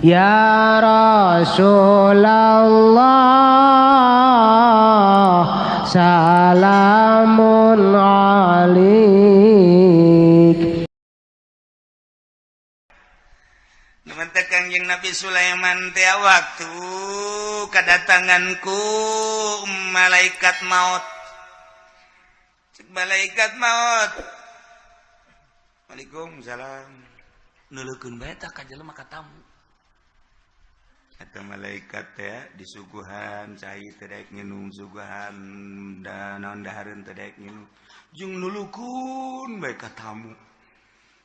Ya Rasulullah salamun alaik. Numantak Kangjeng Nabi Sulaiman teh waktu kedatanganku malaikat maut. Cek malaikat maut. Waalaikumsalam. Nuleukeun bae tah ka jelema ka tamu. Eta malaikat teh disuguhan cai teh daek nginum, suguhan da naon dahareun teh daek nginum. Jeung nulukeun bae ka tamu.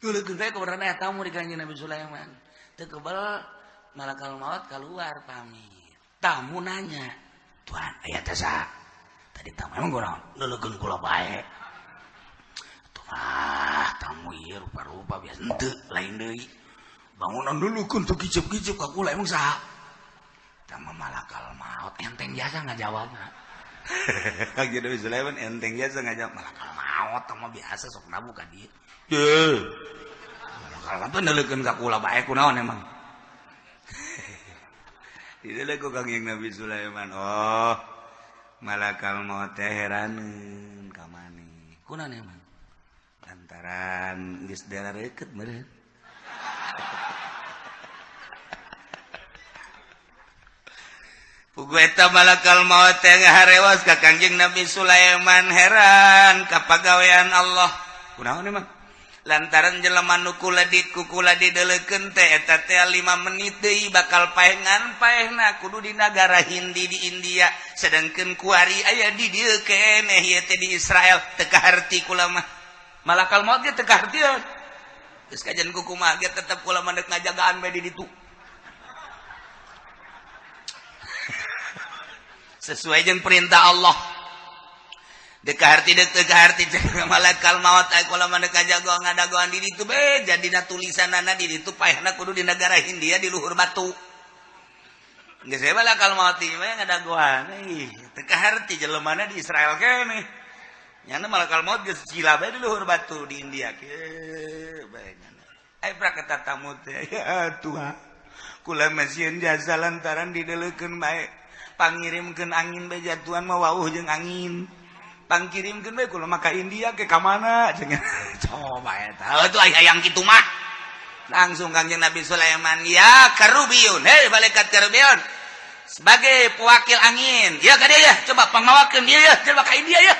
Nuleukeun bae kabarana tamu di Kangjeng Nabi Sulaiman. Teu kebal malakal maut keluar pamit. Tamu nanya, "Tuan, aya teh saha?" Tadi tamu emang kunaon? Nuleukeun kula bae. Tuh ah, tamu ieu rupa-rupa biasa henteu, lain deui. Bangunan nuleukeun tuh kicep-kicep ka kula emang saha? Tamu malakal maut enteng jasa ngajawabna. Kangjeng Nabi Sulaiman enteng jasa ngajawab malakal maut tamu biasa sok nabu ka dieu. Deuh. Malakal maut nuleukeun ka kula bae kunaon emang? Didelek ku Kangjeng Nabi Sulaiman. Oh, malakal maut teh heraneun ka maneh. Kunaon emang? Lantaran geus darareukeut meureun. Pugu eta malakal maut teh ngaharewas ka Kangjeng Nabi Sulaiman heran ka pagawean Allah. Kunaon emang? Lantaran jelema nu kula di kukula dideleukeun teh eta teh 5 menit deui bakal paengan paehna kudu di nagara Hindi di India, sedangkeun kuari aya di dieu keneh ieu teh di Israel teu kaharti kula mah. Malakal maut ge teu kahartieun. Geus kajian kukumaha ge tetep kula mah deuk ngajagaan bae di ditu. Sesuai jeung perintah Allah. Dek harti dek teu kaharti malakal maut aya kula mah deuk ngajagoan ngadagoan di ditu be jadina tulisanana di ditu paehna kudu di negara Hindia di luhur batu. Geus we malakal maut ieu mah ngadagoan ih teu kaharti jelemana di Israel keneh. Nyana malakal maut geus cila bae di luhur batu di India kieu bae nyana. Ai prak eta tamu teh ya Tuhan kula mah sieun jasa lantaran dideleukeun bae pangirimkeun angin bae jatuhan mah wauh jeung angin. Pangkirimkeun bae kula mah ka India ke ka mana cenah. Coba eta atuh aya yang kitu mah. Langsung Kangjeng Nabi Sulaiman, ya Karubiyun, hei malaikat Karubiyun sebagai pewakil angin. Ya ka dieu ya, coba pangmawakeun ieu ya, coba ka India ya.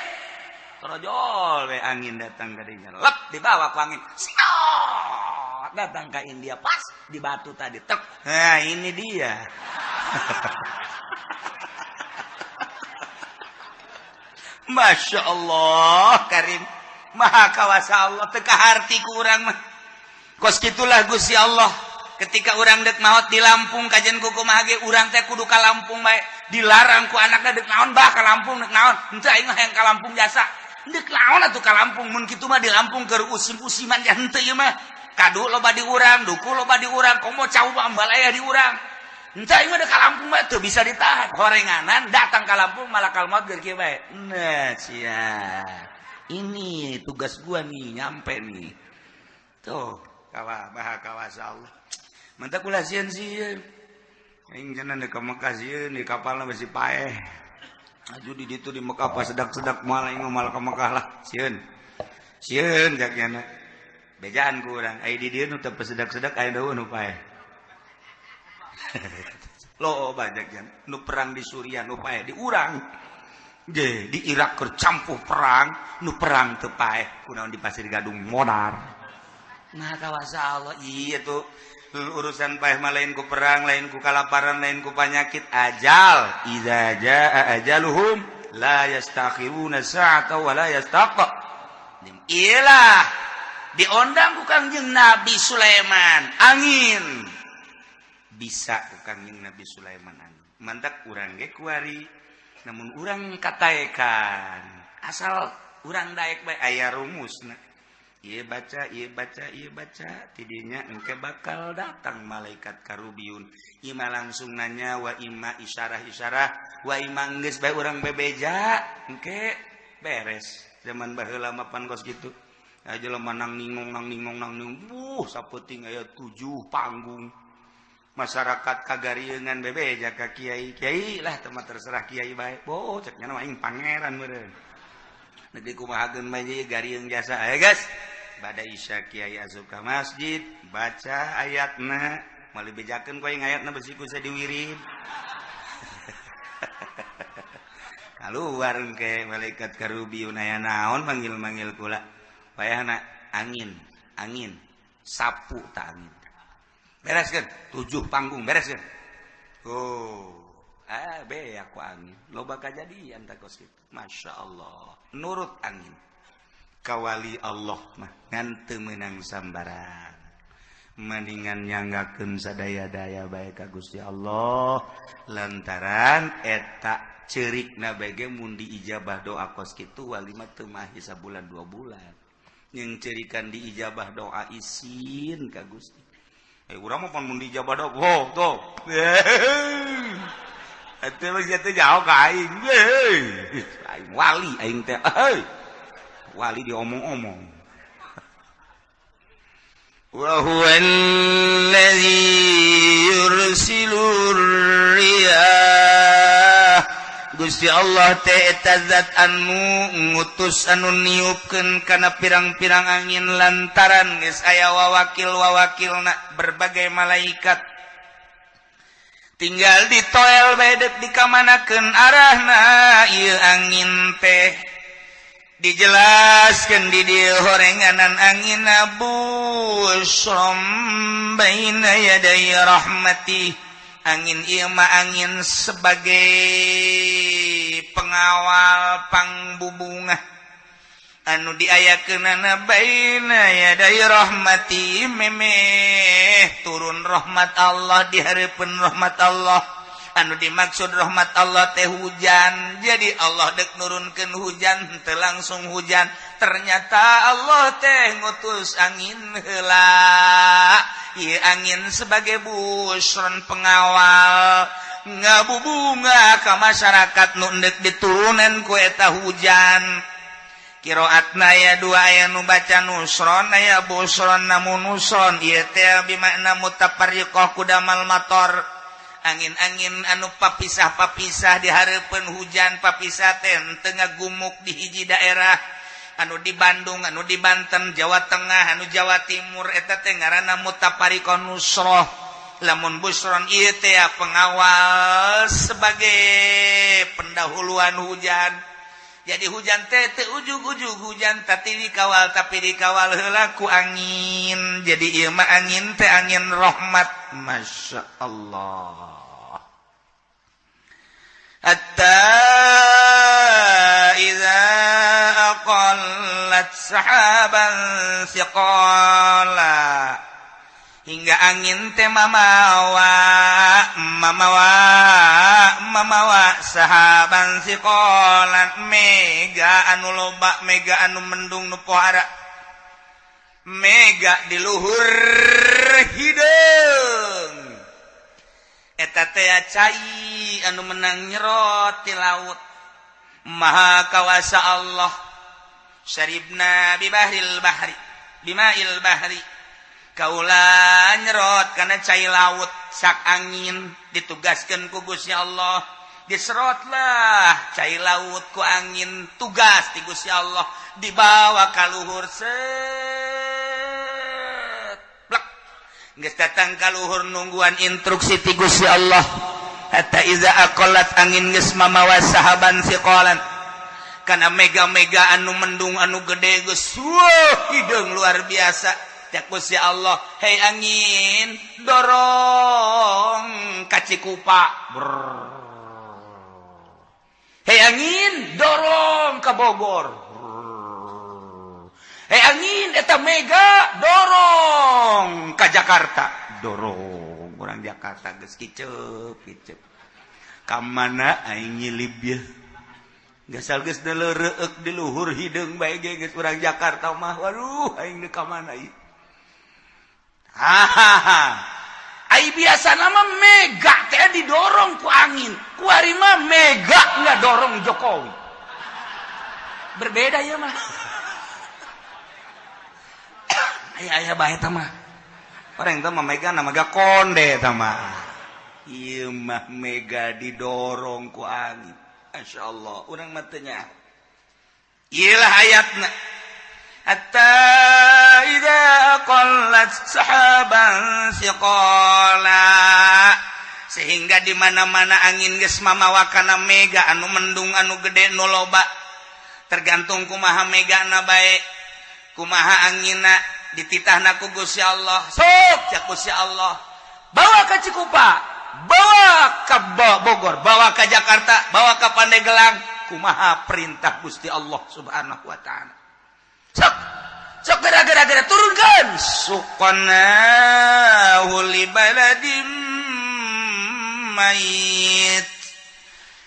Torojol we angin datang ka dinya. Lep dibawa ku angin. Siot, datang ka India pas di batu tadi. Tek. Nah, ini dia. Masya Allah Karim Maha kawasa Allah teu kaharti ku urang mah. Kos kitulah Gusti Allah ketika urang dek maot di Lampung kajian kumaha ge urang teh kudu ka Lampung bae dilarang ku anakna dek naon bah ka Lampung dek naon henteu aing mah hayang ka Lampung jasa dek naon atuh ka Lampung mun kitu mah di Lampung keur usim-usiman ja henteu ieu mah kadu loba di urang duku loba di urang komo cau ambalaya di urang henteu aing mah dek ka Lampung mah teu bisa ditahan horenganan datang ka Lampung malakal maut keur kieu bae. Nah sia ini tugas gua nih nyampe nih tuh kawa maha kawasa Allah mantap kula sieun sieun aing cenah deuk ka Mekah sieun di kapalna besi paeh aju di ditu di Mekah pas sedak-sedak moal aing mah moal ka Mekah lah sieun sieun jak nyana bejaan ku urang ai di dieu nu teu sedak-sedak aya deui nu paeh. Lo banyak jan nu perang di Suriah nu paeh di urang je di Irak keur campuh perang nu perang teu paeh kunaon di Pasir Gadung modar. Nah kawasa Allah iya tuh urusan paeh mah lain ku perang lain ku kalaparan lain ku panyakit ajal idza jaa ajaluhum la yastakhiruna sa'ata wa la yastaqdim. Iyalah diondang ku Kangjeng Nabi Sulaiman angin bisa ku Kangjeng Nabi Sulaiman angin mantak urang ge kuari namun urang kataekan asal urang daek bae aya rumusna ieu baca ieu baca ieu baca tidinya engke bakal datang malaikat Karubiyun ima langsung nanya wa ima isyarah-isyarah wa ima geus bae urang bebeja engke beres. Zaman baheula mah pan kos kitu aja jelema nang ningong nang ningong nang ningong sapeting aya 7 panggung. Masyarakat kagariungan bebeja ka kiai. Kiai lah teu mah terserah kiai bae. Boh cek nya mah aing pangeran meureun. Negeri kumahakeun bae ieu gariung jasa. Ayo guys. Bada isya kiai asup ka masjid, baca ayatna, moal dibejakeun ku aing ayatna besi ku diwirid. Keluar ke malaikat karubiun aya naon manggil-manggil kula. Payahna angin, angin, sapu ta angin. Bereskeun 7 panggung bereskeun. Oh, be aku angin. Loba kajadian ta kos kitu. Masya Allah, nurut angin. Kawali Allah mah ngan teu meunang sambarang. Mendingan nyanggakeun sadaya-daya bae ka Gusti Allah lantaran eta cerikna bae ge mun diijabah doa kos kitu wali mah teu mahi sabulan 2 bulan. Jeung cerikan diijabah doa isin ka Gusti. Urang mah pan mun diijabah doa, oh tuh. Eta mah teh jauh ka aing. Aing wali aing teh. Wali diomong-omong. Wa huwallazi yursilur riyah. Gusti Allah teh eta zat anu ngutus anu niupkeun kana pirang-pirang angin lantaran geus aya wawakil-wawakilna berbagai malaikat. Tinggal ditoel bae deuk dikamanakeun arahna ieu angin teh. Dijelaskan di dieu horenganan angin busrom baina yaday rahmati. Angin ieu mah angin sebagai pengawal pangbubungah anu diayakeunana baina yaday rahmati memeh turun rahmat Allah di hareupeun rahmat Allah. Anu dimaksud rahmat Allah teh hujan. Jadi Allah dek nurunkeun hujan teu langsung hujan. Ternyata Allah teh ngutus angin heula. Ieu angin sebagai busron pengawal ngabubunga ka masyarakat nu endek diturunan ku eta hujan. Qiraatna aya dua, aya nu baca nusron aya busron, namun nusron ieu teh bimakna mutafarriqah kudamal mator. Angin-angin anu papisah-papisah di hareupeun hujan papisah teh teu ngagumuk di hiji daerah. Anu di Bandung, anu di Banten, Jawa Tengah, anu Jawa Timur eta teh ngaranna mutafariqah nusroh. Lamun busron ieu teh pengawal sebagai pendahuluan hujan. Jadi hujan teh teu ujug-ujug hujan tapi dikawal, tapi dikawal heula ku angin. Jadi ieu mah angin teh angin rahmat. Masya Allah. Hatta idza aqallat sahaban siqala, hingga angin teh mamawa mamawa mamawa sahaban siqalan, mega anu loba, mega anu mendung nu pohara, mega di luhur hideung eta teh cai anu menang nyerot ti laut. Maha kawasa Allah. Syaribna bibahril bahri bimail bahri, kaula nyerot karena cai laut sak angin ditugaskan ku Gusti Allah. Diserotlah cai laut ku angin, tugas ti Gusti Allah dibawa ka luhur set plek geus datang ka luhur nungguan instruksi ti Gusti Allah. Hatta iza aqallat, angin geus mamawa sahaban siqalan kana mega-mega anu mendung anu gede geus hideung luar biasa. Cek Gusti Allah, hei angin dorong ka Cikupa. Hei angin dorong ka Bogor. Hei angin eta mega dorong ka Jakarta. Dorong orang Jakarta geus kiceup kiceup. Ka mana aing nyilib ye? Gasal geus deuleureuk di luhur hideung bae ge geus urang Jakarta mah. Waduh aing deuk ka mana ieu? Hahaha. Ai biasa nama mega teh didorong ku angin. Kuari mah mega nggak dorong Jokowi. Berbeda ya mah. Aya aya bae tah mah. Orang teh mah mega nama mega konde tah mah. Ieu mah mega didorong ku angin. Masya Allah, urang mah teu nyaho. Ieu lah ayatna. Hatta idza aqallat sahaban siqala, sehingga di mana-mana angin geus mamawa kana mega anu mendung, anu gede, nu loba, tergantung kumaha megana bae, kumaha angina, dititahna ku Gusti Allah. Sok, cak Gusti Allah, bawa ke Cikupa, bawa ke Bogor, bawa ke Jakarta, bawa ke Pandeglang. Kumaha perintah Gusti Allah Subhanahu wa Ta'ala? Sok, sok, gara-gara turunkan. Suqnahu li baladim mayit.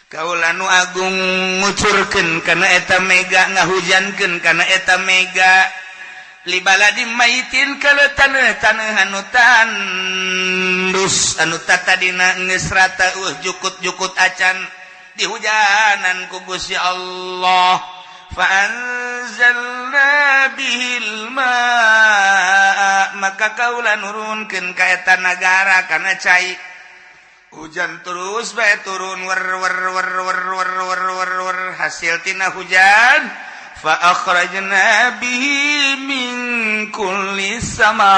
Kaula nu agung ngucurkeun kana eta mega, ngahujankeun kana eta mega, li baladim maitin, kana taneuh taneuh anu tandus, anu tatadina geus rata, jukut-jukut acan, dihujanan ku Gusti Allah. Fa anzalna bihil ma, maka kaula nurunkeun ka eta nagara kana cai. Hujan terus bae turun, wer wer wer wer wer wer wer wer. Hasil tina hujan, fa akhrajna bihi min kulli samarat,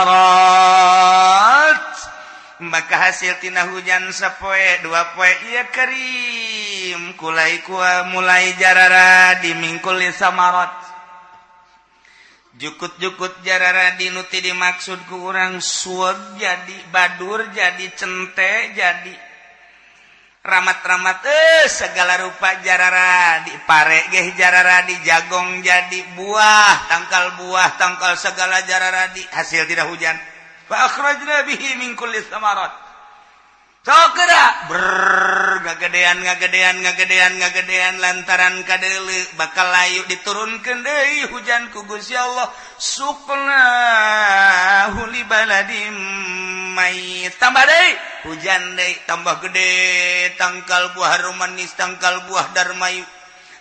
maka hasil tina hujan sapoe dua poe ieu kerim kulai kua mulai jararadi. Min kulli samarat, jukut-jukut jararadi. Nu ti dimaksud ku urang sueg jadi badur, jadi cente, jadi ramat-ramat, segala rupa jararadi, pare geh jararadi, jagong jadi, buah tangkal, buah tangkal segala jararadi hasil tina hujan. Fa akhrajna bihi min kulli samarat. Sok geura ber ngagedean, ngagedean, ngagedean, ngagedean, lantaran kadeuleu bakal layu, diturunkeun deui hujan ku Gusti Allah. Suqnahu li baladim mayit, tambah deui hujan deui, tambah gede tangkal buah manis, tangkal buah darmayu,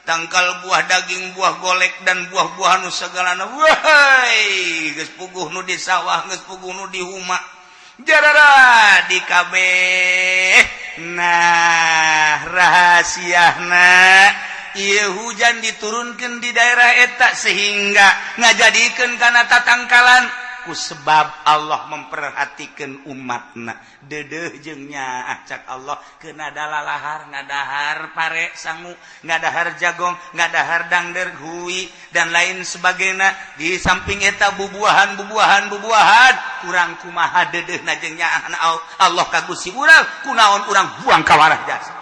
tangkal buah daging, buah golek, dan buah-buahan nu segalana. Wahai, geus puguh nu di sawah, geus puguh nu di huma, jarara di kabeh. Nah, rahasiana ieu hujan diturunkan di daerah eta sehingga ngajadikeun kana tatangkalan ku sebab Allah memperhatikan umatna, dedeh jeung nyaah. Cak Allah, kena dalalahar, ngadahar pare sangu, ngadahar jagong, ngadahar dangder, hui, dan lain sebagainya. Di samping eta bubuahan, bubuahan, bubuahan. Kurang kumaha dedeh na jeung nyaahna Allah ka Gusti urang? Kunaon urang buang kawarah jasa?